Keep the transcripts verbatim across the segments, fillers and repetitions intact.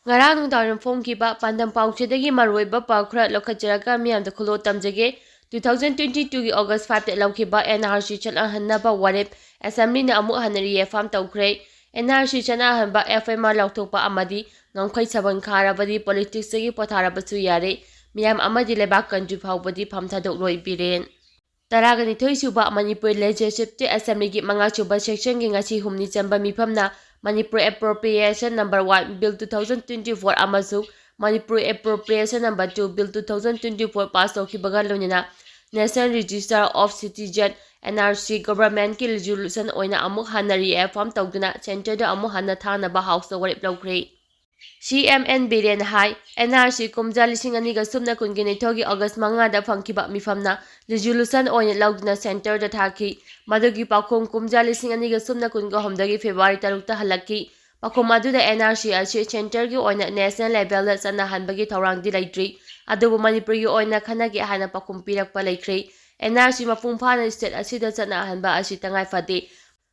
ꯉꯔꯥꯡ ꯅꯨꯡꯗꯥꯡꯋꯥꯏꯔꯝ ꯐꯣꯡꯈꯤꯕ ꯄꯥꯟꯗꯝ ꯄꯥꯎꯆꯦꯗꯒꯤ ꯃꯔꯨꯑꯣꯏꯕ ꯄꯥꯎ ꯈꯔ ꯂꯧꯈꯠꯆꯔꯒ ꯃꯤꯌꯥꯝꯗ ꯈꯨꯂꯣ ꯇꯝꯖꯒꯦ꯫ Two thousand twenty twoꯒꯤ August fiveꯇ ꯂꯧꯈꯤꯕ N R C ꯆꯠꯅꯍꯟꯅꯕ ꯋꯥꯔꯦꯞ Assemblyꯅ ꯑꯃꯨꯛ ꯍꯟꯅ reaffirm ꯇꯧꯈ꯭ꯔꯦ꯫ N R C ꯆꯠꯅꯍꯟꯕ, F M R ꯂꯥꯎꯊꯣꯛꯄ ꯑꯃꯗꯤ ꯉꯝꯈꯩ ꯁꯕꯟ ꯈꯥꯔꯕꯗꯤ politicsꯇꯒꯤ ꯄꯣꯊꯥꯔꯕꯁꯨ ꯌꯥꯔꯦ꯫ ꯃꯤꯌꯥꯝ ꯑꯃꯗꯤ ꯂꯩꯕꯥꯛ country ꯐꯥꯎꯕꯗꯤ ꯐꯝ ꯊꯥꯗꯣꯛꯂꯣꯏ꯫ ꯕꯤꯔꯦꯟ꯫ ꯇꯔꯥꯒ ꯅꯤꯊꯣꯏ ꯁꯨꯕ ꯃꯅꯤꯄꯨꯔ Legislative Assemblyꯒꯤ ꯃꯉꯥ ꯁꯨꯕ sectionꯒꯤ ꯉꯁꯤ ꯍꯨꯝꯅꯤ ꯆꯟꯕ ꯃꯤꯐꯝꯅ Manipur Appropriation Number One Bill two thousand twenty four ꯑꯃꯁꯨꯡ Manipur Appropriation Number Two Bill two thousand twenty four pass ꯇꯧꯈꯤꯕꯒ ꯂꯣꯏꯅꯅ National Register of Citizen, N R C, governmentꯀꯤ resolution ꯑꯣꯏꯅ ꯑꯃꯨꯛ ꯍꯟꯅ reaffirm ꯇꯧꯗꯨꯅ centreꯗ ꯑꯃꯨꯛ ꯍꯟꯅ ꯊꯥꯅꯕ Houseꯇ ꯋꯥꯔꯦꯞ ꯂꯧꯈ꯭ꯔꯦ꯫ C M N ꯕꯤꯔꯦꯟ ꯍꯥꯏ, N R C ꯀꯨꯝꯖꯥ ꯂꯤꯁꯤꯡ ꯑꯅꯤꯒ ꯁꯨꯞꯅ ꯀꯨꯟꯒꯤ ꯅꯤꯊꯧꯒꯤ August ꯃꯉꯥꯗ ꯐꯪꯈꯤꯕ ꯃꯤꯐꯝꯅ resolution ꯑꯣꯏꯅ ꯂꯧꯗꯨꯅ centreꯗ ꯊꯥꯈꯤ꯫ ꯃꯗꯨꯒꯤ ꯄꯥꯎꯈꯨꯝ ꯀꯨꯝꯖꯥ ꯂꯤꯁꯤꯡ ꯑꯅꯤꯒ ꯁꯨꯞꯅ ꯀꯨꯟꯒ ꯍꯨꯝꯗꯣꯏꯒꯤ February ꯇꯔꯨꯛꯇ ꯍꯜꯂꯛꯈꯤ꯫ ꯄꯥꯎꯈꯨꯝ ꯑꯗꯨꯗ N R C ꯑꯁꯤ centreꯒꯤ ꯑꯣꯏꯅ national levelꯗ ꯆꯠꯅꯍꯟꯕꯒꯤ ꯊꯧꯔꯥꯡꯗꯤ ꯂꯩꯇ꯭ꯔꯤ, ꯑꯗꯨꯕꯨ ꯃꯅꯤꯄꯨꯔꯒꯤ ꯑꯣꯏꯅ ꯈꯟꯅꯒꯦ ꯍꯥꯏꯅ ꯄꯥꯎꯈꯨꯝ ꯄꯤꯔꯛꯄ ꯂꯩꯈ꯭ꯔꯦ꯫ N R C ꯃꯄꯨꯡ ꯐꯥꯅ state ꯑꯁꯤꯗ ꯆꯠꯅꯍꯟꯕ ꯑꯁꯤ ꯇꯉꯥꯏ ꯐꯗꯦ꯫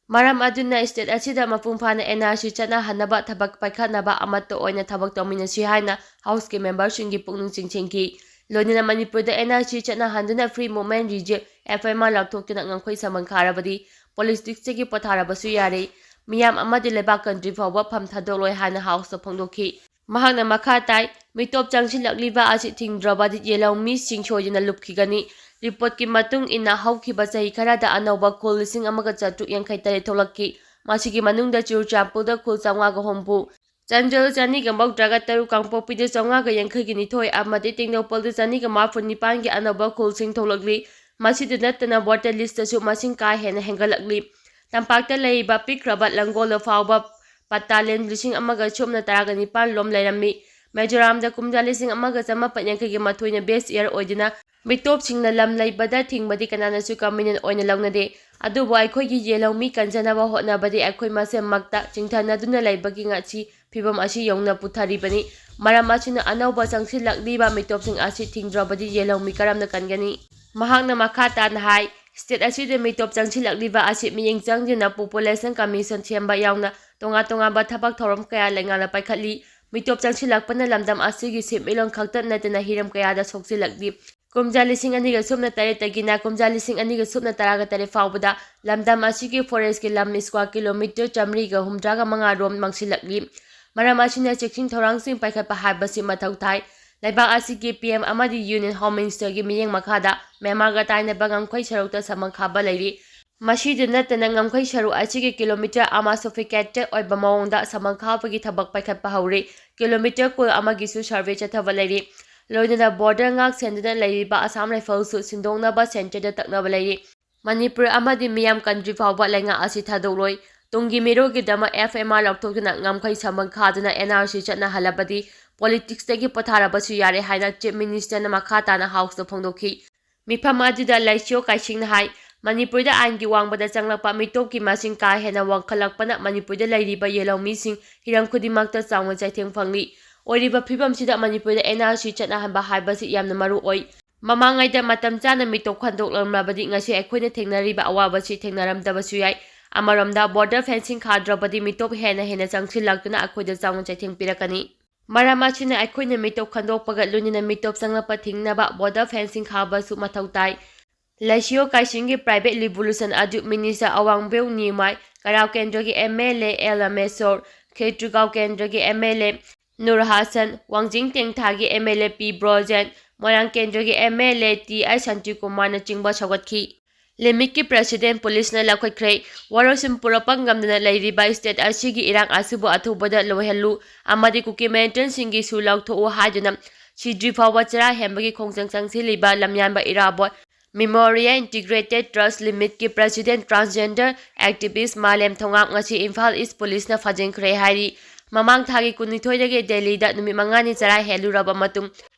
ꯃꯔꯝ ꯑꯗꯨꯅ state ꯑꯁꯤꯗ ꯃꯄꯨꯡ ꯐꯥꯅ N R C ꯆꯠꯅꯍꯟꯅꯕ ꯊꯕꯛ ꯄꯥꯏꯈꯠꯅꯕ ꯑꯃꯠꯇ ꯑꯣꯏꯅ ꯊꯕꯛ ꯇꯧꯃꯤꯟꯅꯁꯤ ꯍꯥꯏꯅ Houseꯀꯤ memberꯁꯤꯡꯒꯤ ꯄꯨꯛꯅꯤꯡ ꯆꯤꯡꯁꯤꯟꯈꯤ꯫ ꯂꯣꯏꯅꯅ ꯃꯅꯤꯄꯨꯔꯗ N R C ꯆꯠꯅꯍꯟꯗꯨꯅ free movement reject, F M R ꯂꯥꯎꯊꯣꯛꯇꯨꯅ ꯉꯝꯈꯩ ꯁꯃꯟ ꯈꯥꯔꯕꯗꯤ politicsꯇꯒꯤ ꯄꯣꯊꯥꯔꯕꯁꯨ ꯌꯥꯔꯦ꯫ ꯃꯤꯌꯥꯝ ꯑꯃꯗꯤ ꯂꯩꯕꯥꯛ country ꯐꯥꯎꯕ ꯐꯝ ꯊꯥꯗꯣꯛꯂꯣꯏ ꯍꯥꯏꯅ Houseꯇ ꯐꯣꯡꯗꯣꯛꯈꯤ꯫ ꯃꯍꯥꯛꯅ ꯃꯈꯥ ꯇꯥꯏ, ꯃꯤꯇꯣꯞ ꯆꯪꯁꯤꯜꯂꯛꯂꯤꯕ ꯑꯁꯤ ꯊꯤꯡꯗ꯭ꯔꯕꯗꯤ ꯌꯦꯜꯍꯧꯃꯤꯁꯤꯡ ꯁꯣꯏꯗꯅ ꯂꯨꯞꯈꯤꯒꯅꯤ꯫ Reportꯀꯤ ꯃꯇꯨꯡ ꯏꯟꯅ, ꯍꯧꯈꯤꯕ ꯆꯍꯤ ꯈꯔꯗ ꯑꯅꯧꯕ ꯈꯨꯜ ꯂꯤꯁꯤꯡ ꯑꯃꯒ ꯆꯥꯇ꯭ꯔꯨꯛ ꯌꯥꯡꯈꯩ ꯇꯔꯦꯠ ꯊꯣꯛꯂꯛꯈꯤ꯫ ꯃꯁꯤꯒꯤ ꯃꯅꯨꯡꯗ ꯆꯨꯔꯆꯥꯟꯄꯨꯔꯗ ꯈꯨꯜ ꯆꯥꯝꯃꯉꯥꯒ ꯍꯨꯝꯐꯨ, ꯆꯥꯟꯗꯦꯜ ꯆꯅꯤꯒ ꯃꯧꯗ꯭ꯔꯥꯒ ꯇꯔꯨꯛ, ꯀꯥꯡꯄꯣꯛꯄꯤꯗ ꯆꯥꯝꯃꯉꯥꯒ ꯌꯥꯡꯈꯩꯒ ꯅꯤꯊꯣꯏ ꯑꯃꯗꯤ ꯇꯦꯡꯅꯧꯄꯜꯗ ꯆꯅꯤꯒ ꯃꯥꯄꯟ ꯅꯤꯄꯥꯟꯒꯤ ꯑꯅꯧꯕ ꯈꯨꯜꯁꯤꯡ ꯊꯣꯛꯂꯛꯂꯤ꯫ ꯃꯁꯤꯗ ꯅꯠꯇꯅ voter listꯇꯁꯨ ꯃꯁꯤꯡ ꯀꯥ ꯍꯦꯟꯅ ꯍꯦꯟꯒꯠꯂꯛꯂꯤ꯫ ꯇꯝꯄꯥꯛꯇ ꯂꯩꯔꯤꯕ ꯄꯤꯛꯈ꯭ꯔꯕ ꯂꯪꯒꯣꯜꯗ ꯐꯥꯎꯕ ꯄꯠꯇꯥ ꯂꯦꯟ ꯂꯤꯁꯤꯡ ꯑꯃꯒ ꯁꯨꯞꯅ ꯇꯔꯥꯒ ꯅꯤꯄꯥꯟ ꯂꯣꯝ ꯂꯩꯔꯝꯃꯤ꯫ ꯃꯤꯖꯣꯔꯥꯝꯗ ꯀꯨꯝꯖꯥ ꯂꯤꯁꯤꯡ ꯑꯃꯒ ꯆꯥꯃꯥꯄꯟ ꯌꯥꯡꯈꯩꯒ ꯃꯥꯊꯣꯏꯅ base year ꯑꯣꯏꯗꯨꯅ ꯃꯤꯇꯣꯞꯁꯤꯡꯅ ꯂꯝ ꯂꯩꯕꯗ ꯊꯤꯡꯕꯗꯤ ꯀꯅꯥꯅꯁꯨ ꯀꯃꯟ ꯑꯣꯏꯅ ꯂꯧꯅꯗꯦ꯫ ꯑꯗꯨꯕꯨ ꯑꯩꯈꯣꯏꯒꯤ ꯌꯦꯜꯍꯧꯃꯤ ꯀꯟꯖꯅꯕ ꯍꯣꯠꯅꯕꯗꯤ ꯑꯩꯈꯣꯏ ꯃꯁꯦꯟꯃꯛꯇ ꯆꯤꯡꯊꯅꯗꯨꯅ ꯂꯩꯕꯒꯤ ꯉꯁꯤ ꯐꯤꯚꯝ ꯑꯁꯤ ꯌꯧꯅ ꯄꯨꯊꯔꯤꯕꯅꯤ꯫ ꯃꯔꯝ ꯑꯁꯤꯅ ꯑꯅꯧꯕ ꯆꯪꯁꯤꯜꯂꯛꯂꯤꯕ ꯃꯤꯇꯣꯞꯁꯤꯡ ꯑꯁꯤ ꯊꯤꯡꯗ꯭ꯔꯕꯗꯤ ꯌꯦꯜꯍꯧꯃꯤ ꯀꯔꯝꯅ ꯀꯟꯒꯅꯤ? ꯃꯍꯥꯛꯅ ꯃꯈꯥ ꯇꯥꯅ ꯍꯥꯏ, state ꯑꯁꯤꯗ ꯃꯤꯇꯣꯞ ꯆꯪꯁꯤꯜꯂꯛꯂꯤꯕ ꯑꯁꯤ ꯃꯤꯠꯌꯦꯡ ꯆꯪꯗꯅ population commission ꯁꯦꯝꯕ ꯌꯥꯎꯅ ꯇꯣꯉꯥꯟ ꯇꯣꯉꯥꯟꯕ ꯊꯕꯛ ꯊꯧꯔꯝ ꯀꯌꯥ ꯂꯩꯉꯥꯛꯅ ꯄꯥꯏꯈꯠꯂꯤ꯫ ꯃꯤꯇꯣꯞ ꯆꯪꯁꯤꯜꯂꯛꯄꯅ ꯂꯝꯗꯝ ꯑꯁꯤꯒꯤ ꯁꯦꯟꯃꯤꯠꯂꯣꯟ ꯈꯛꯇ ꯅꯠꯇꯅ ꯍꯤꯔꯝ ꯀꯌꯥꯗ ꯁꯣꯛꯆꯤꯜꯂꯛꯂꯤ꯫ ꯀꯨꯝꯖꯥ ꯂꯤꯁꯤꯡ ꯑꯅꯤꯒ ꯁꯨꯞꯅ ꯇꯔꯦꯠꯇꯒꯤꯅ ꯀꯨꯝꯖꯥ ꯂꯤꯁꯤꯡ ꯑꯅꯤꯒ ꯁꯨꯞꯅ ꯇꯔꯥꯒ ꯇꯔꯦꯠ ꯐꯥꯎꯕꯗ ꯂꯝꯗꯝ ꯑꯁꯤꯒꯤ ꯐꯣꯔꯦꯁꯀꯤ ꯂꯝ ꯁ꯭ꯀ꯭ꯋꯥꯔ ꯀꯤꯂꯣꯃꯤꯇꯔ ꯆꯥꯃꯔꯤꯒ ꯍꯨꯝꯗ꯭ꯔꯥꯒ ꯃꯉꯥ ꯔꯣꯝ ꯃꯥꯡꯁꯤꯜꯂꯛꯂꯤ꯫ ꯃꯔꯝ ꯑꯁꯤꯅ ꯆꯦꯛꯁꯤꯟ ꯊꯧꯔꯥꯡꯁꯤꯡ ꯄꯥꯏꯈꯠꯄ ꯍꯥꯏꯕꯁꯤ ꯃꯊꯧ ꯇꯥꯏ꯫ ꯂꯩꯕꯥꯛ ꯑꯁꯤꯒꯤ ꯄꯤ ꯑꯦꯝ ꯑꯃꯗꯤ ꯌꯨꯅꯤꯌꯟ ꯍꯣꯝ ꯃꯤꯅꯤꯁꯇꯔꯒꯤ ꯃꯤꯠꯌꯦꯡ ꯃꯈꯥꯗ ꯃ꯭ꯌꯥꯟꯃꯥꯔꯒ ꯇꯥꯏꯅꯕ ꯉꯝꯈꯩ ꯁꯔꯨꯛꯇ ꯁꯃꯟ ꯈꯥꯕ ꯂꯩꯔꯤ꯫ ꯃꯁꯤꯗ ꯅꯠꯇꯅ ꯉꯝꯈꯩ ꯁꯔꯨꯛ ꯑꯁꯤꯒꯤ ꯀꯤꯂꯣꯃꯤꯇꯔ ꯑꯃ ꯁꯣꯐꯤꯀꯦꯇꯦꯗ ꯑꯣꯏꯕ ꯃꯑꯣꯡꯗ ꯁꯃꯟ ꯈꯥꯕꯒꯤ ꯊꯕꯛ ꯄꯥꯏꯈꯠꯄ ꯍꯧꯔꯤ꯫ ꯀꯤꯂꯣꯃꯤꯇꯔ ꯀꯨꯟ ꯑꯃꯒꯤꯁꯨ ꯁꯔꯚꯦ ꯆꯠꯊꯕ ꯂꯩꯔꯤ꯫ ꯂꯣꯏꯅꯅ ꯕꯣꯔꯗꯔ ꯉꯥꯛ ꯁꯦꯟꯗꯨꯅ ꯂꯩꯔꯤꯕ ꯑꯁꯥꯝ ꯔꯥꯏꯐꯜꯁꯨ ꯁꯤꯟꯗꯣꯛꯅꯕ ꯁꯦꯟꯇꯔꯗ ꯇꯛꯅꯕ ꯂꯩꯔꯤ꯫ ꯃꯅꯤꯄꯨꯔ ꯑꯃꯗꯤ ꯃꯤꯌꯥꯝ ꯀꯟꯗ꯭ꯔꯤ ꯐꯥꯎꯕ ꯂꯩꯉꯥꯛ ꯑꯁꯤ ꯊꯥꯗꯣꯛꯂꯣꯏ꯫ ꯇꯨꯡꯒꯤ ꯃꯤꯔꯣꯜꯒꯤꯗꯃꯛ ꯑꯦꯐ ꯑꯦꯝ ꯑꯥꯔ ꯂꯧꯊꯣꯛꯇꯨꯅ ꯉꯝꯈꯩ ꯁꯃꯟ ꯈꯥꯗꯨꯅ ꯑꯦꯟ ꯑꯥꯔ ꯁꯤ ꯆꯠꯅꯍꯜꯂꯕꯗꯤ ꯄꯣꯂꯤꯇꯤꯛꯁꯇꯒꯤ ꯄꯣꯊꯥꯔꯕꯁꯨ ꯌꯥꯔꯦ ꯍꯥꯏꯅ ꯆꯤꯐ ꯃꯤꯅꯤꯁꯇꯔꯅ ꯃꯈꯥ ꯇꯥꯅ ꯍꯥꯎꯁꯇ ꯐꯣꯡꯗꯣꯛꯈꯤ꯫ ꯃꯤꯐꯝ ꯑꯗꯨꯗ ꯂꯩꯁꯤꯌꯣ ꯀꯥꯏꯁꯤꯡꯅ ꯍꯥꯏ, ꯃꯅꯤꯄꯨꯔꯗ ꯑꯥꯏꯟꯒꯤ ꯋꯥꯡꯃꯗ ꯆꯪꯂꯛꯄ ꯃꯤꯇꯣꯞꯀꯤ ꯃꯁꯤꯡ ꯀꯥ ꯍꯦꯟꯅ ꯋꯥꯡꯈꯠꯂꯛꯄꯅ ꯃꯅꯤꯄꯨꯔꯗ ꯂꯩꯔꯤꯕ ꯌꯦꯜꯍꯧꯃꯤꯁꯤꯡ ꯍꯤꯔꯝ ꯈꯨꯗꯤꯡꯃꯛꯇ ꯆꯥꯎꯅ ꯆꯩꯊꯦꯡ ꯐꯪꯂꯤ꯫ ꯑꯣꯏꯔꯤꯕ ꯐꯤꯕꯝꯁꯤꯗ ꯃꯅꯤꯄꯨꯔꯗ ꯑꯦꯟ ꯑꯥꯔ ꯁꯤ ꯆꯠꯅꯍꯟꯕ ꯍꯥꯏꯕꯁꯤ ꯌꯥꯝꯅ ꯃꯔꯨ ꯑꯣꯏ꯫ ꯃꯃꯥꯡꯉꯩꯗ ꯃꯇꯝ ꯆꯥꯅ ꯃꯤꯇꯣꯞ ꯈꯟꯗꯣꯛꯂꯝꯂꯕꯗꯤ ꯉꯁꯤ ꯑꯩꯈꯣꯏꯅ ꯊꯦꯡꯅꯔꯤꯕ ꯑꯋꯥꯕꯁꯤ ꯊꯦꯡꯅꯔꯝꯗꯕꯁꯨ ꯌꯥꯏ꯫ ꯑꯃꯔꯣꯝꯗ, ꯕꯣꯔꯗꯔ ꯐꯦꯟꯁꯤꯡ ꯈꯥꯗ꯭ꯔꯕꯗꯤ ꯃꯤꯇꯣꯞ ꯍꯦꯟꯅ ꯍꯦꯟꯅ ꯆꯪꯁꯤꯜꯂꯛꯇꯨꯅ ꯑꯩꯈꯣꯏꯗ ꯆꯥꯎꯅ ꯆꯩꯊꯦꯡ ꯄꯤꯔꯛꯀꯅꯤ꯫ ꯃꯔꯝ ꯑꯁꯤꯅ ꯑꯩꯈꯣꯏꯅ ꯃꯤꯇꯣꯞ ꯈꯟꯗꯣꯛꯄꯒ ꯂꯣꯏꯅꯅ ꯃꯤꯇꯣꯞ ꯆꯪꯂꯛꯄ ꯊꯤꯡꯅꯕ ꯕꯣꯔꯗꯔ ꯐꯦꯟꯁꯤꯡ ꯈꯥꯕꯁꯨ ꯃꯊꯧ ꯇꯥꯏ꯫ ꯂꯩꯁꯤꯌꯣ ꯀꯥꯏꯁꯤꯡꯒꯤ ꯄ꯭ꯔꯥꯏꯚꯦꯠ ꯔꯤꯚꯣꯂꯨꯁꯟ ꯑꯗꯨ ꯃꯤꯅꯤꯁꯇꯔ ꯑꯋꯥꯡꯕꯦꯎ ꯅꯤꯃꯥꯏ, ꯀꯔꯥꯎ ꯀꯦꯟꯗ꯭ꯔꯒꯤ M L A L Rameshwor, ꯈꯦꯇ꯭ꯔꯤꯒꯥꯎ ꯀꯦꯟꯗ꯭ꯔꯒꯤ M L A Nur Hasan, ꯋꯥꯡꯖꯤꯡ ꯇꯦꯡꯊꯥꯒꯤ ꯑꯦꯝ ꯑꯦꯜ ꯑꯦ ꯄꯤ ꯕ꯭ꯔꯣꯖꯦꯟ, ꯃꯣꯏꯔꯥꯡ ꯀꯦꯟꯗ꯭ꯔꯒꯤ ꯑꯦꯝ ꯑꯦꯜ ꯑꯦ ꯇꯤ ꯑꯥꯏ ꯁꯥꯟꯇꯤꯀꯨꯃꯥꯔꯅꯆꯤꯡꯕ ꯁꯧꯒꯠꯈꯤ꯫ ꯂꯤꯃꯤꯠꯀꯤ ꯄ꯭ꯔꯦꯁꯤꯗꯦꯟ ꯄꯨꯂꯤꯁꯅ ꯂꯧꯈꯠꯈ꯭ꯔꯦ꯫ ꯋꯥꯔꯣꯏꯁꯤꯟ ꯄꯨꯔꯛꯄ ꯉꯝꯗꯅ ꯂꯩꯔꯤꯕ ꯁ꯭ꯇꯦꯠ ꯑꯁꯤꯒꯤ ꯏꯔꯥꯡ ꯑꯁꯤꯕꯨ ꯑꯊꯨꯕꯗ ꯂꯣꯏꯍꯜꯂꯨ ꯑꯃꯗꯤ ꯀꯨꯀꯤ ꯃꯤꯂꯤꯇꯦꯟꯠꯁꯤꯡꯒꯤꯁꯨ ꯂꯧꯊꯣꯛꯎ ꯍꯥꯏꯗꯨꯅ ꯁꯤꯗ꯭ꯔꯤ ꯐꯥꯎꯕ ꯆꯔꯥ ꯍꯦꯟꯕꯒꯤ ꯈꯣꯡꯖꯪ ꯆꯪꯁꯤꯜꯂꯤꯕ ꯂꯝꯌꯥꯟꯕ ꯏꯔꯥꯕꯣꯠ ꯃꯦꯃꯣꯔꯤꯌꯦꯜ ꯏꯟꯇꯤꯒ꯭ꯔꯦꯇꯦꯗ ꯇ꯭ꯔꯁ ꯂꯤꯃꯤꯠꯀꯤ ꯄ꯭ꯔꯦꯁꯤꯗꯦꯟ ꯇ꯭ꯔꯥꯟꯁꯖꯦꯟꯗꯔ ꯑꯦꯛꯇꯤꯚꯤꯁ꯭ꯠ ꯃꯥꯂꯦꯝ ꯊꯣꯉꯥꯝ ꯉꯁꯤ ꯏꯝꯐꯥꯜ ꯏꯁ꯭ꯠ ꯄꯨꯂꯤꯁꯅ ꯐꯥꯖꯤꯟꯈ꯭ꯔꯦ ꯍꯥꯏꯔꯤ꯫ ꯃꯃꯥꯡ ꯊꯥꯒꯤ ꯀꯨꯟꯅꯤꯊꯣꯏꯗꯒꯤ ꯗꯦꯜꯂꯤꯗ ꯅꯨꯃꯤꯠ ꯃꯉꯥꯅꯤ ꯆꯔꯥ ꯍꯦꯜꯂꯨꯔꯕ ꯃꯇꯨꯡ,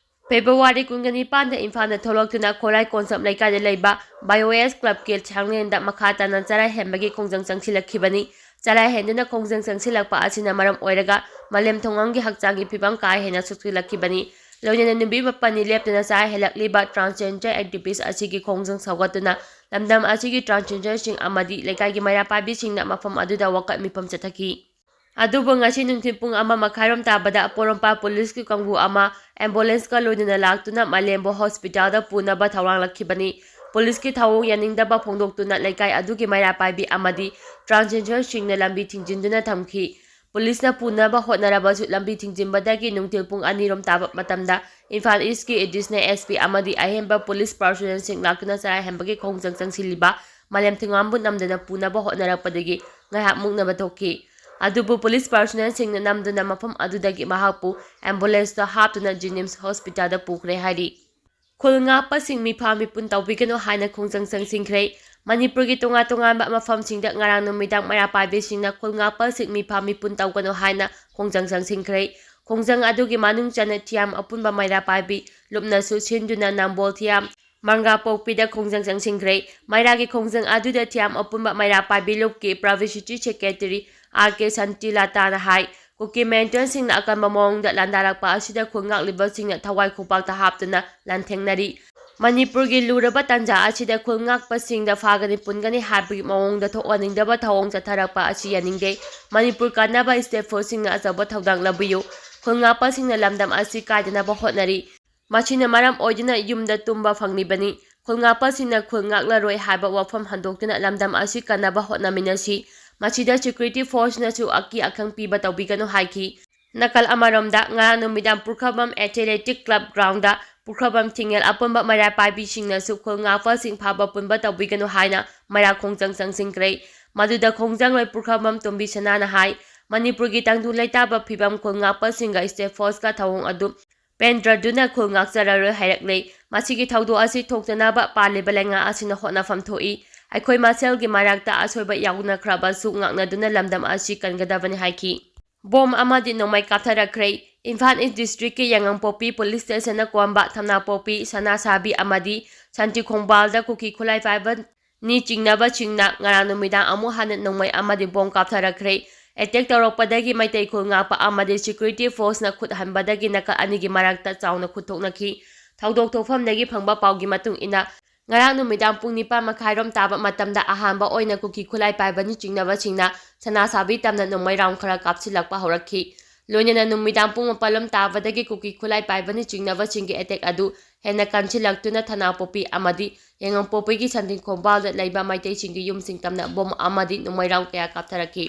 ꯐꯦꯕ꯭ꯔꯨꯋꯥꯔꯤ ꯀꯨꯟꯒ ꯅꯤꯄꯥꯟꯗ ꯏꯝꯐꯥꯜꯗ ꯊꯣꯛꯂꯛꯇꯨꯅ ꯈꯣꯔꯥꯏ ꯀꯣꯟꯁꯝ ꯂꯩꯀꯥꯏꯗ ꯂꯩꯕ ꯕꯥꯏꯑꯣ ꯑꯦꯁ ꯀ꯭ꯂꯕꯀꯤ ꯁꯪꯂꯦꯟꯗ ꯃꯈꯥ ꯇꯥꯅ ꯆꯔꯥ ꯍꯦꯟꯕꯒꯤ ꯈꯣꯡꯖꯪ ꯆꯪꯁꯤꯜꯂꯛꯈꯤꯕꯅꯤ꯫ ꯆꯔꯥ ꯍꯦꯟꯗꯨꯅ ꯈꯣꯡꯖꯪ ꯆꯪꯁꯤꯜꯂꯛꯄ ꯑꯁꯤꯅ ꯃꯔꯝ ꯑꯣꯏꯔꯒ ꯃꯥꯂꯦꯝ ꯊꯣꯉꯥꯝꯒꯤ ꯍꯛꯆꯥꯡꯒꯤ ꯐꯤꯕꯝ ꯀꯥ ꯍꯦꯟꯅ ꯁꯣꯛꯆꯤꯜꯂꯛꯈꯤꯕꯅꯤ꯫ ꯂꯣꯏꯅꯅ ꯅꯨꯃꯤꯠ ꯃꯥꯄꯟꯅꯤ ꯂꯦꯞꯇꯅ ꯆꯔꯥ ꯍꯦꯜꯂꯛꯂꯤꯕ ꯇ꯭ꯔꯥꯟꯁꯖꯦꯟꯗꯔ ꯑꯦꯛꯇꯤꯚꯤꯁ꯭ꯠ ꯑꯁꯤꯒꯤ ꯈꯣꯡꯖꯪ ꯁꯧꯒꯠꯇꯨꯅ ꯂꯝꯗꯝ ꯑꯁꯤꯒꯤ ꯇ꯭ꯔꯥꯟꯁꯖꯦꯟꯗꯔꯁꯤꯡ ꯑꯃꯗꯤ ꯂꯩꯀꯥꯏꯒꯤ ꯃꯩꯔꯥ ꯄꯥꯏꯕꯤꯁꯤꯡꯅ ꯃꯐꯝ ꯑꯗꯨꯗ ꯋꯥꯀꯠ ꯃꯤꯐꯝ ꯆꯠꯊꯈꯤ꯫ ꯑꯗꯨꯕꯨ ꯉꯁꯤ ꯅꯨꯡꯊꯤꯜ ꯄꯨꯡ ꯑꯃ ꯃꯈꯥꯏꯔꯣꯝ ꯇꯥꯕꯗ ꯄꯣꯔꯣꯝꯄꯥꯠ ꯄꯨꯂꯤꯁꯀꯤ ꯀꯥꯡꯕꯨ ꯑꯃ ambulance ꯀ ꯂꯣꯏꯅꯅ ꯂꯥꯛꯇꯨꯅ ꯃꯥꯂꯦꯝꯕꯨ hospital ꯗ ꯄꯨꯅꯕ ꯊꯧꯔꯥꯡꯂꯛꯈꯤꯕꯅꯤ꯫ ꯄꯨꯂꯤꯁꯀꯤ ꯊꯧꯑꯣꯡ ꯌꯥꯅꯤꯡꯗꯕ ꯐꯣꯡꯗꯣꯛꯇꯨꯅ ꯂꯩꯀꯥꯏ ꯑꯗꯨꯒꯤ ꯃꯩꯔꯥ ꯄꯥꯏꯕꯤ ꯑꯃꯗꯤ transgender ꯁꯤꯡꯅ ꯂꯝꯕꯤ ꯊꯤꯡꯖꯤꯟꯗꯨꯅ ꯊꯝꯈꯤ꯫ ꯄꯨꯂꯤꯁꯅ ꯄꯨꯅꯕ ꯍꯣꯠꯅꯔꯕꯁꯨ ꯂꯝꯕꯤ ꯊꯤꯡꯖꯤꯟꯕꯗꯒꯤ ꯅꯨꯡꯊꯤꯜ ꯄꯨꯡ ꯑꯅꯤꯔꯣꯝ ꯇꯥꯕ ꯃꯇꯝꯗ ꯏꯝꯐꯥꯜ East ꯀꯤ additional S P ꯑꯃꯗꯤ ꯑꯍꯦꯟꯕ ꯄꯨꯂꯤꯁ personnel ꯁꯤꯡ ꯂꯥꯛꯇꯨꯅ ꯆꯔꯥꯏꯍꯦꯟꯕꯒꯤ ꯈꯣꯡꯖꯪ ꯆꯪꯁꯤꯜꯂꯤꯕ ꯃꯥꯂꯦꯝ ꯊꯤꯉꯥꯝꯕꯨ ꯅꯝꯗꯅ ꯄꯨꯅꯕ ꯍꯣꯠꯅꯔꯛꯄꯗꯒꯤ ꯉꯥꯏꯍꯥꯛ ꯃꯨꯛꯅꯕ ꯊꯣꯛꯈꯤ꯫ ꯑꯗꯨꯕꯨ ꯄꯨꯂꯤꯁ personnel ꯁꯤꯡꯅ ꯅꯝꯗꯨꯅ ꯃꯐꯝ ꯑꯗꯨꯗꯒꯤ ꯃꯍꯥꯛꯄꯨ ambulance ꯇ ꯍꯥꯞꯇꯨꯅ JNIMS hospital ꯗ ꯄꯨꯈ꯭ꯔꯦ ꯍꯥꯏꯔꯤ꯫ ꯈꯨꯜ ꯉꯥꯛꯄꯁꯤꯡ ꯃꯤꯐꯥ ꯃꯤꯄꯨꯟ ꯇꯧꯕꯤꯒꯅꯨ ꯍꯥꯏꯅ ꯈꯣꯡꯖꯪ ꯆꯪꯁꯤꯟꯈ꯭ꯔꯦ꯫ ꯃꯅꯤꯄꯨꯔꯒꯤ ꯇꯣꯉꯥꯟ ꯇꯣꯉꯥꯟꯕ ꯃꯐꯝꯁꯤꯡꯗ ꯉꯔꯥꯡ ꯅꯨꯃꯤꯗꯥꯡ ꯃꯩꯔꯥ ꯄꯥꯏꯕꯤꯁꯤꯡꯅ ꯈꯨꯜ ꯉꯥꯛꯄꯁꯤꯡ ꯃꯤꯐꯥ ꯃꯤꯄꯨꯟ ꯇꯧꯒꯅꯨ ꯍꯥꯏꯅ ꯈꯣꯡꯖꯪ ꯆꯪꯁꯤꯟꯈ꯭ꯔꯦ꯫ ꯈꯣꯡꯖꯪ ꯑꯗꯨꯒꯤ ꯃꯅꯨꯡ ꯆꯟꯅ ꯊꯤꯌꯥꯝ ꯑꯄꯨꯟꯕ ꯃꯩꯔꯥ ꯄꯥꯏꯕꯤ ꯂꯨꯞꯅꯁꯨ ꯁꯤꯟꯗꯨꯅ ꯅꯝꯕꯣꯜ ꯊꯤꯌꯥꯝ ꯃꯪꯒꯥꯄꯣꯛꯄꯤꯗ ꯈꯣꯡꯖꯪ ꯆꯪꯁꯤꯟꯈ꯭ꯔꯦ꯫ ꯃꯩꯔꯥꯒꯤ ꯈꯣꯡꯖꯪ ꯑꯗꯨꯗ ꯊꯤꯌꯥꯝ ꯑꯄꯨꯟꯕ ꯃꯩꯔꯥ ꯄꯥꯏꯕꯤ ꯂꯨꯞꯀꯤ publicity secretary R K ꯁꯥꯟꯇꯤꯂꯇꯥꯅ ꯍꯥꯏ, ꯀꯨꯀꯤ militant ꯁꯤꯡꯅ ꯑꯀꯟꯕ ꯃꯑꯣꯡꯗ ꯂꯥꯟꯗꯥꯔꯛꯄ ꯑꯁꯤꯗ ꯈꯨꯜ ꯉꯥꯛꯂꯤꯕꯁꯤꯡꯅ ꯊꯋꯥꯏ ꯈꯨꯄꯥꯛꯇ ꯍꯥꯞꯇꯨꯅ ꯂꯥꯟꯊꯦꯡꯅꯔꯤ꯫ ꯃꯅꯤꯄꯨꯔꯒꯤ ꯂꯨꯔꯕ ꯇꯥꯟꯖꯥ ꯑꯁꯤꯗ ꯈꯨꯜ ꯉꯥꯛꯄꯁꯤꯡꯗ ꯐꯥꯒꯅꯤ ꯄꯨꯟꯒꯅꯤ ꯍꯥꯏꯕꯒꯤ ꯃꯑꯣꯡꯗ ꯊꯣꯛꯍꯟꯅꯤꯡꯗꯕ ꯊꯧꯑꯣꯡ ꯆꯠꯊꯔꯛꯄ ꯑꯁꯤ ꯌꯥꯅꯤꯡꯗꯦ꯫ ꯃꯅꯤꯄꯨꯔ ꯀꯟꯅꯕ state force ꯁꯤꯡꯅ ꯑꯆꯧꯕ ꯊꯧꯗꯥꯡ ꯂꯧꯕꯤꯌꯨ꯫ ꯈꯨꯜ ꯉꯥꯛꯄꯁꯤꯡꯅ ꯂꯝꯗꯝ ꯑꯁꯤ ꯀꯥꯏꯗꯅꯕ ꯍꯣꯠꯅꯔꯤ꯫ ꯃꯁꯤꯅ ꯃꯔꯝ ꯑꯣꯏꯗꯨꯅ ꯌꯨꯝꯗ ꯇꯨꯝꯕ ꯐꯪꯂꯤꯕꯅꯤ꯫ ꯈꯨꯜ ꯉꯥꯛꯄꯁꯤꯡꯅ ꯈꯨꯜ ꯉꯥꯛꯂꯔꯣꯏ ꯍꯥꯏꯕ ꯋꯥꯐꯝ ꯍꯟꯗꯣꯛꯇꯨꯅ ꯂꯝꯗꯝ ꯑꯁꯤ ꯀꯟꯅꯕ ꯍꯣꯠꯅꯃꯤꯟꯅꯁꯤ꯫ ꯃꯁꯤꯗ security force ꯅꯁꯨ ꯑꯀꯤ ꯑꯈꯪ ꯄꯤꯕ ꯇꯧꯕꯤꯒꯅꯨ ꯍꯥꯏꯈꯤ꯫ ꯅꯥꯀꯜ ꯑꯃꯔꯣꯝꯗ, ꯉꯔꯥꯡ ꯅꯨꯃꯤꯗꯥꯡ ꯄꯨꯈ꯭ꯔꯕꯝ Athletic Club ground ꯗ ꯄꯨꯈ꯭ꯔꯕꯝ ꯊꯤꯡꯉꯦꯜ ꯑꯄꯨꯟꯕ ꯃꯩꯔꯥ ꯄꯥꯏꯕꯤꯁꯤꯡꯅꯁꯨ ꯈꯨꯜ ꯉꯥꯛꯄꯁꯤꯡ ꯐꯥꯕ ꯄꯨꯟꯕ ꯇꯧꯕꯤꯒꯅꯨ ꯍꯥꯏꯅ ꯃꯩꯔꯥ ꯈꯣꯡꯖꯪ ꯆꯪꯁꯤꯟꯈ꯭ꯔꯦ꯫ ꯃꯗꯨꯗ ꯈꯣꯡꯖꯪꯂꯣꯏ ꯄꯨꯈ꯭ꯔꯕꯝ ꯇꯣꯝꯕꯤ ꯁꯅꯥꯅ ꯍꯥꯏ, ꯃꯅꯤꯄꯨꯔꯒꯤ ꯇꯪꯗꯨ ꯂꯩꯇꯥꯕ ꯐꯤꯕꯝ ꯈꯨꯜ ꯉꯥꯛꯄꯁꯤꯡꯒ state force ꯀ ꯊꯧꯑꯣꯡ ꯑꯗꯨ ꯄꯦꯟꯗ꯭ꯔꯗꯨꯅ ꯈꯨꯜ ꯉꯥꯛꯆꯔꯔꯣꯏ ꯍꯥꯏꯔꯛꯂꯦ꯫ ꯃꯁꯤꯒꯤ ꯊꯧꯗꯣꯛ ꯑꯁꯤ ꯊꯣꯛꯇꯅꯕ ꯄꯥꯜꯂꯤꯕ ꯂꯩꯉꯥꯛ ꯑꯁꯤꯅ ꯍꯣꯠꯅꯐꯝ ꯊꯣꯛꯏ꯫ ꯑꯩꯈꯣꯏ ꯃꯁꯦꯜꯒꯤ ꯃꯔꯛꯇ ꯑꯁꯣꯏꯕ ꯌꯥꯎꯅꯈ꯭ꯔꯕꯁꯨ ꯉꯥꯛꯅꯗꯨꯅ ꯂꯝꯗꯝ ꯑꯁꯤ ꯀꯟꯒꯗꯕꯅꯤ ꯍꯥꯏꯈꯤ꯫ ꯕꯣꯝ ꯑꯃꯗꯤ ꯅꯣꯡꯃꯩ ꯀꯥꯞꯊꯔꯛꯈ꯭ꯔꯦ꯫ ꯏꯝꯐꯥꯜ East district ꯀꯤ ꯌꯥꯉꯥꯡꯄꯣꯛꯄꯤ police station ꯅ ꯀꯣꯝꯕ ꯊꯝꯅꯥꯄꯣꯛꯄꯤ, ꯁꯅꯥꯁꯥꯕꯤ ꯑꯃꯗꯤ ꯁꯥꯟꯇꯤ ꯈꯣꯡꯕꯥꯜꯗ ꯀꯨꯀꯤ ꯈꯨꯠꯂꯥꯏ ꯄꯥꯏꯕ ꯅꯤ ꯆꯤꯡꯅꯕꯁꯤꯡꯅ ꯉꯔꯥꯡ ꯅꯨꯃꯤꯗꯥꯡ ꯑꯃꯨꯛ ꯍꯟꯅ ꯅꯣꯡꯃꯩ ꯑꯃꯗꯤ ꯕꯣꯝ ꯀꯥꯞꯊꯔꯛꯈ꯭ꯔꯦ꯫ Attack ꯇꯧꯔꯛꯄꯗꯒꯤ ꯃꯩꯇꯩ ꯈꯨꯜ ꯉꯥꯛꯄ ꯑꯃꯗꯤ security force ꯅ ꯈꯨꯠ ꯍꯟꯕꯗꯒꯤ ꯅꯥꯀꯜ ꯑꯅꯤꯒꯤ ꯃꯔꯛꯇ ꯆꯥꯎꯅ ꯈꯨꯠ ꯊꯣꯛꯅꯈꯤ꯫ ꯊꯧꯗꯣꯛ ꯊꯣꯛꯐꯝꯗꯒꯤ ꯐꯪꯕ ꯄꯥꯎꯒꯤ ꯃꯇꯨꯡ ꯏꯟꯅ, ꯉꯔꯥꯡ ꯅꯨꯃꯤꯗꯥꯡ ꯄꯨꯡ ꯅꯤꯄꯥꯟ ꯃꯈꯥꯏꯔꯣꯝ ꯇꯥꯕ ꯃꯇꯝꯗ ꯑꯍꯥꯟꯕ ꯑꯣꯏꯅ ꯀꯨꯀꯤ ꯈꯨꯠꯂꯥꯏ ꯄꯥꯏꯕꯅ ꯆꯤꯡꯅꯕꯁꯤꯡꯅ ꯁꯅꯥ ꯁꯥꯕꯤ ꯇꯝꯅ ꯅꯣꯡꯃꯩ ꯔꯥꯎꯟ ꯈꯔ ꯀꯥꯞꯁꯤꯜꯂꯛꯄ ꯍꯧꯔꯛꯈꯤ꯫ ꯂꯣꯏꯅꯅ ꯅꯨꯃꯤꯗꯥꯡ ꯄꯨꯡ ꯃꯥꯄꯜꯂꯣꯝ ꯇꯥꯕꯗꯒꯤ ꯀꯨꯀꯤ ꯈꯨꯠꯂꯥꯏ ꯄꯥꯏꯕꯅ ꯆꯤꯡꯅꯕꯁꯤꯡꯒꯤ ꯑꯦꯇꯦꯛ ꯑꯗꯨ ꯍꯦꯟꯅ ꯀꯟꯁꯤꯜꯂꯛꯇꯨꯅ ꯊꯅꯥꯄꯣꯛꯄꯤ ꯑꯃꯗꯤ ꯌꯥꯏꯉꯪꯄꯣꯛꯄꯤꯒꯤ ꯁꯟꯊꯤꯡ ꯈꯣꯡꯕꯥꯜꯗ ꯂꯩꯕ ꯃꯩꯇꯩꯁꯤꯡꯒꯤ ꯌꯨꯝꯁꯤꯡ ꯇꯝꯅ ꯕꯣꯝ ꯑꯃꯗꯤ ꯅꯣꯡꯃꯩ ꯔꯥꯎꯟ ꯀꯌꯥ ꯀꯥꯞꯊꯔꯛꯈꯤ꯫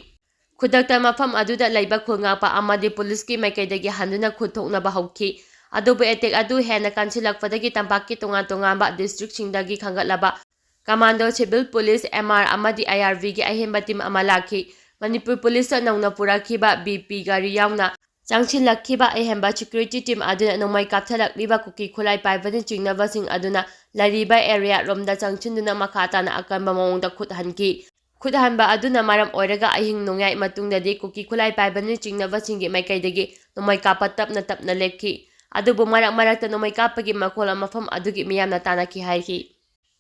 ꯈꯨꯗꯛꯇ ꯃꯐꯝ ꯑꯗꯨꯗ ꯂꯩꯕ ꯈꯨꯜ ꯉꯥꯛꯄ ꯑꯃꯗꯤ ꯄꯨꯂꯤꯁꯀꯤ ꯃꯥꯏꯀꯩꯗꯒꯤ ꯍꯟꯗꯨꯅ ꯈꯨꯠ ꯊꯣꯛꯅꯕ ꯍꯧꯈꯤ꯫ ꯑꯗꯨꯕꯨ ꯑꯦꯇꯦꯛ ꯑꯗꯨ ꯍꯦꯟꯅ ꯀꯟꯁꯤꯜꯂꯛꯄꯗꯒꯤ ꯇꯝꯄꯥꯛꯀꯤ ꯇꯣꯉꯥꯟ ꯇꯣꯉꯥꯟꯕ ꯗꯤꯁꯇ꯭ꯔꯤꯛꯁꯤꯡꯗꯒꯤ ꯈꯟꯒꯠꯂꯕ commando, civil police, M R ꯑꯃꯗꯤ ꯑꯥꯏ ꯑꯥꯔ ꯕꯤꯒꯤ ꯑꯍꯦꯟꯕ ꯇꯤꯝ ꯑꯃ ꯂꯥꯛꯈꯤ꯫ ꯃꯅꯤꯄꯨꯔ ꯄꯨꯂꯤꯁꯇ ꯅꯧꯅ ꯄꯨꯔꯛꯈꯤꯕ ꯕꯤ ꯄꯤ ꯒꯥꯔꯤ ꯌꯥꯎꯅ ꯆꯪꯁꯤꯜꯂꯛꯈꯤꯕ ꯑꯍꯦꯟꯕ ꯁꯦꯀ꯭ꯌꯨꯔꯤꯇꯤ ꯇꯤꯝ ꯑꯗꯨꯅ ꯅꯣꯡꯃꯩ ꯀꯥꯞꯊꯔꯛꯂꯤꯕ ꯀꯨꯀꯤ ꯈꯨꯠꯂꯥꯏ ꯄꯥꯏꯕꯅ ꯆꯤꯡꯅꯕꯁꯤꯡ ꯑꯗꯨꯅ ꯂꯩꯔꯤꯕ ꯑꯦꯔꯤꯌꯥ ꯔꯣꯝꯗ ꯆꯪꯁꯤꯟꯗꯨꯅ ꯃꯈꯥ ꯇꯥꯅ ꯑꯀꯟꯕ ꯃꯑꯣꯡꯗ ꯈꯨꯠ ꯍꯟꯈꯤ꯫ ꯈꯨꯠ ꯍꯟꯕ ꯑꯗꯨꯅ ꯃꯔꯝ ꯑꯣꯏꯔꯒ ꯑꯍꯤꯡ ꯅꯣꯡꯌꯥꯏ ꯃꯇꯨꯡꯗꯗꯤ ꯀꯨꯀꯤ ꯈꯨꯠꯂꯥꯏ ꯄꯥꯏꯕꯅ ꯆꯤꯡꯅꯕꯁꯤꯡꯒꯤ ꯃꯥꯏꯀꯩꯗꯒꯤ ꯅꯣꯡꯃꯩ ꯀꯥꯞꯄ ꯇꯞꯅ ꯇꯞꯅ ꯂꯦꯞꯈꯤ꯫ ꯑꯗꯨꯕꯨ ꯃꯔꯛ ꯃꯔꯛꯇ ꯅꯣꯡꯃꯩ ꯀꯥꯞꯄꯒꯤ ꯃꯈꯣꯜ ꯃꯐꯝ ꯑꯗꯨꯒꯤ ꯃꯤꯌꯥꯝꯅ ꯇꯥꯅꯈꯤ ꯍꯥꯏꯔꯤ꯫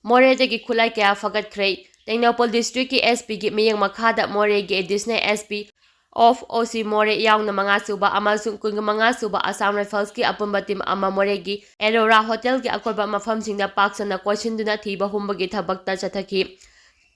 ꯃꯣꯔꯦꯗꯒꯤ ꯈꯨꯠꯂꯥꯏ ꯀꯌꯥ ꯐꯒꯠꯈ꯭ꯔꯦ꯫ ꯇꯦꯡꯅꯧꯄꯜ ꯗꯤꯁꯇ꯭ꯔꯤꯛꯀꯤ ꯑꯦꯁ ꯄꯤꯒꯤ ꯃꯤꯠꯌꯦꯡ ꯃꯈꯥꯗ ꯃꯣꯔꯦꯒꯤ ꯑꯦꯗꯤꯁꯅꯦꯜ ꯑꯦꯁ ꯄꯤ ꯑꯣꯐ ꯑꯣ ꯁꯤ ꯃꯣꯔꯦ ꯌꯥꯎꯅ ꯃꯉꯥ ꯁꯨꯕ ꯑꯃꯁꯨꯡ ꯀꯨꯟꯃꯉꯥ ꯁꯨꯕ ꯑꯁꯥꯝ ꯔꯥꯏꯐꯜꯁꯀꯤ ꯑꯄꯨꯟꯕ ꯇꯤꯝ ꯑꯃ ꯃꯣꯔꯦꯒꯤ ꯑꯦꯔꯣꯔꯥ ꯍꯣꯇꯦꯜꯒꯤ ꯑꯀꯣꯏꯕ ꯃꯐꯝꯁꯤꯡꯗ ꯄꯥꯛ ꯁꯟꯅ ꯀꯣꯏꯁꯤꯟꯗꯨꯅ ꯊꯤꯕ ꯍꯨꯝꯕꯒꯤ ꯊꯕꯛꯇ ꯆꯠꯊꯈꯤ꯫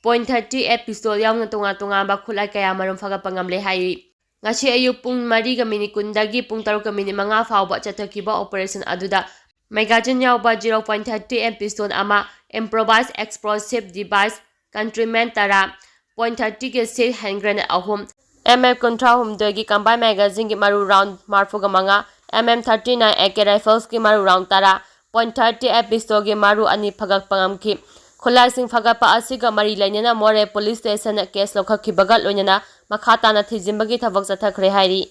ꯄꯣꯏꯟ ꯊꯥꯔꯇꯤ ꯑꯦ ꯄꯤꯁꯇꯣꯜ ꯌꯥꯎꯅ ꯇꯣꯉꯥꯟ ꯇꯣꯉꯥꯟꯕ ꯈꯨꯠꯂꯥꯏ ꯀꯌꯥ ꯃꯔꯨꯝ ꯐꯒꯠꯄ ꯉꯝꯂꯦ ꯍꯥꯏꯔꯤ꯫ ꯉꯁꯤ ꯑꯌꯨꯛ ꯄꯨꯡ ꯃꯔꯤꯒ ꯃꯤꯅꯤꯠ ꯀꯨꯟꯗꯒꯤ ꯄꯨꯡ ꯇꯔꯨꯛꯀ ꯃꯤꯅꯤꯠ ꯃꯉꯥ ꯐꯥꯎꯕ ꯆꯠꯊꯈꯤꯕ ꯑꯣꯄꯔꯦꯁꯟ ꯑꯗꯨꯗ ꯃꯦꯒꯥꯖꯤꯟ ꯌꯥꯎꯕ zero point thirty M pistol ꯑꯃ, ꯏꯝꯄ꯭ꯔꯣꯚꯥꯏꯁ ꯑꯦꯛꯁꯄ꯭ꯂꯣꯁꯤꯞ ꯗꯤꯚꯥꯏꯁ ꯀꯟꯇ꯭ꯔꯤꯃꯦꯟ ꯇꯔꯥ, ꯄꯣꯏꯟ ꯊꯥꯔꯇꯤꯒꯤ ꯁꯤꯜ ꯍꯦꯟ ꯒ꯭ꯔꯦꯅꯦꯗ ꯑꯍꯨꯝ, ꯑꯦꯝ ꯑꯦꯝ ꯀꯨꯟꯊ꯭ꯔꯥꯍꯨꯝꯗꯣꯏꯒꯤ ꯀꯝꯕꯥꯏꯟ ꯃꯦꯒꯥꯖꯤꯟꯒꯤ ꯃꯔꯨ ꯔꯥꯎꯟ ꯃꯔꯤꯐꯨꯒ ꯃꯉꯥ, M M thirty nine A K ꯔꯥꯏꯐꯜꯁꯀꯤ ꯃꯔꯨ ꯔꯥꯎꯟ ꯇꯔꯥ, ꯄꯣꯏꯟ ꯊꯥꯔꯇꯤ ꯑꯦ ꯄꯤꯁꯇꯣꯜꯒꯤ ꯃꯔꯨ ꯑꯅꯤ ꯐꯒꯠꯄ ꯉꯝꯈꯤ꯫ ꯈꯨꯠꯂꯥꯏꯁꯤꯡ ꯐꯒꯠꯄ ꯑꯁꯤꯒ ꯃꯔꯤ ꯂꯩꯅꯅ ꯃꯣꯔꯦ ꯄꯨꯂꯤꯁ ꯁ꯭ꯇꯦꯁꯟꯗ ꯀꯦꯁ ꯂꯧꯈꯠꯈꯤꯕꯒ ꯂꯣꯏꯅꯅ ꯃꯈꯥ ꯇꯥꯅ ꯊꯤꯖꯤꯟꯕꯒꯤ ꯊꯕꯛ ꯆꯠꯊꯈ꯭ꯔꯦ ꯍꯥꯏꯔꯤ꯫